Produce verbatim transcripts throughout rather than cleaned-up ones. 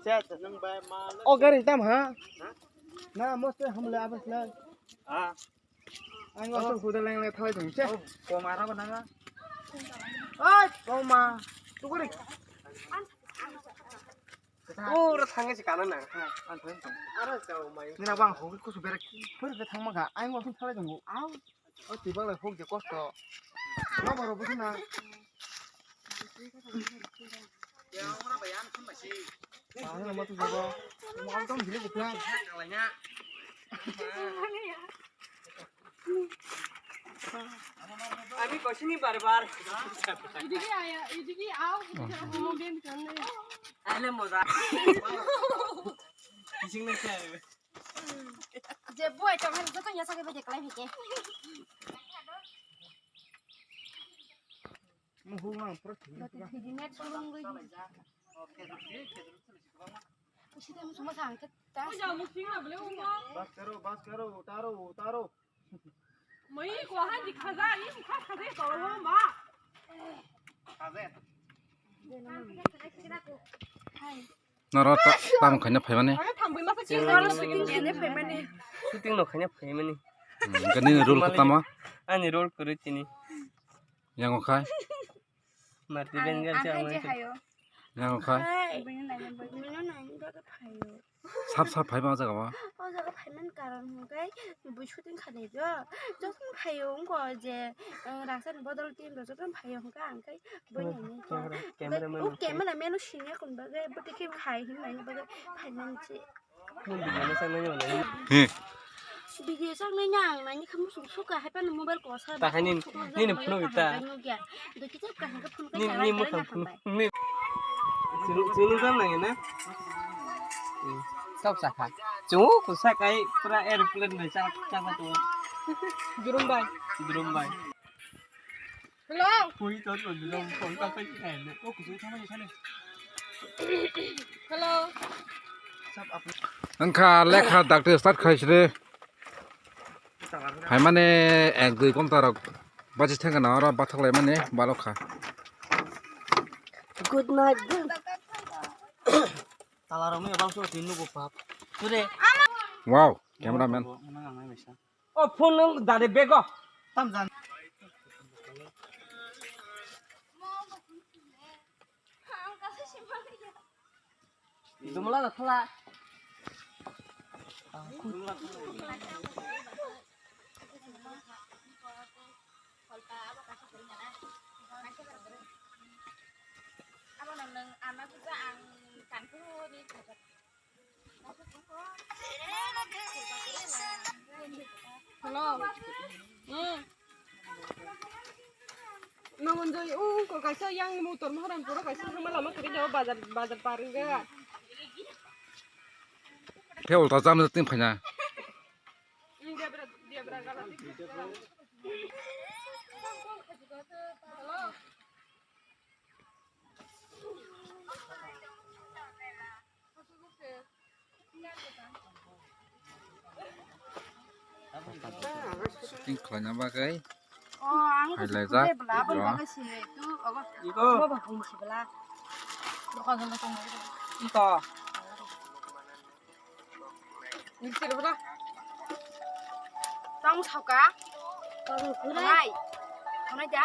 Chat nang bai ma. O gari tam ha? Ha? Na, mostly hamle abas le. Ah. Ang asal kuda leng le thai thung che. Oh, koma ra ba nang. Oi, koma. Tukuri. Oh, ra thang si kana na. An thang thang. Ara chao mai. Nina bang ho kusu berak. Pur ke thang ma ga. Ang asal thai thung. Au. O twi bang lai huk je kosto. No baro busu na. Ang no matu jabo. Mo ang tom bile bukla. Ami kosini bar bar. Idigi aya, idigi au, idigi au, mo game kan le. Ale moza. Kising na kya? Je boy tong han joto ya sake beje klai hike. Muhu mang pro thik. Net pulung goi. Usi tem suma sang ke ta. Bas karo, bas karo, utaro, utaro. Mai ko han di khaja, ni kha khaja ko ma. Khaja. Noro ta-, tamo khaina phaimani? Shooting no khaina phaimani. Hmm, gani role ko tamo? Ani role kwrwi tini. Yang o khai? Marti Bengal se ang. Yang o khai? Sap sap phai ma jaga o. O jaga phaiman karon hwnkhe bui shooting khalai jo. Jokhon phaio wngkha je, eh, raksa ni bodol team rok jokhon phaio hwnkhe ang khai bui nainai kha. Camera, camera man. O camera man o sini akon bagwi bwtwi khe khai hwnwi bagwi phaiman se. He. Video sak nai nang nai ni khamu suk suk ka hai pan mobile ko sa. Ta hai ni, ni ni phone ta. Ni, ni mo phone, ni. Chunu, chunu jam nang na? Hmm. Tok sa kha. Chungu kusa kai pura airplane bai cha, cha ka to. Durum bai. Durum bai. Hello. Koi to to durum phone ta kai kai ne. O kusu thang ni thang. Hello. Wngkha lekha dakti start khai sri. Phaimani ek dui ghonta rok bachi thangkha na oro bathok laimani balok kha. Good night, good. Tala rok nw ebang so tin nugo pap. Sure. Wow, camera man. O phone nung dade bego. Tam jan. Jumla da thala. Hello. Hmm. Namanjoi, uh, ko kaisa yang motor maharan pura kaisa thangma lama kiri jao bazar, bazar par wngkha. Khe ulta jam jat tin phaina. Hmm, dia bra, dia bra gala. Hello. Shooting khlaina bagwi. Oh, ang hai laijak. Bela, abang bagwi si tu, apa? Iko. Apa bang si bela? Bukan sama sama. Iko. Tamo sauka. Kabel kurai. Nai. Nai ja.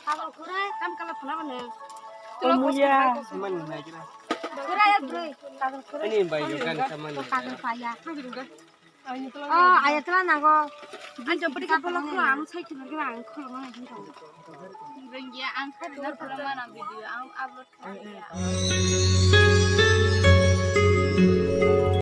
Kabel kurai, tam kala phana bana. Muya. Kurai ya, kurai. Kabel kurai. Ini bai yo kan sama ni. Kabel paya. Ah, ayatla nago. Anjo beri kapal kura, am sai kilo kura, ang kolo mana hinto. Renggia ang kari na kula mana video, ang upload.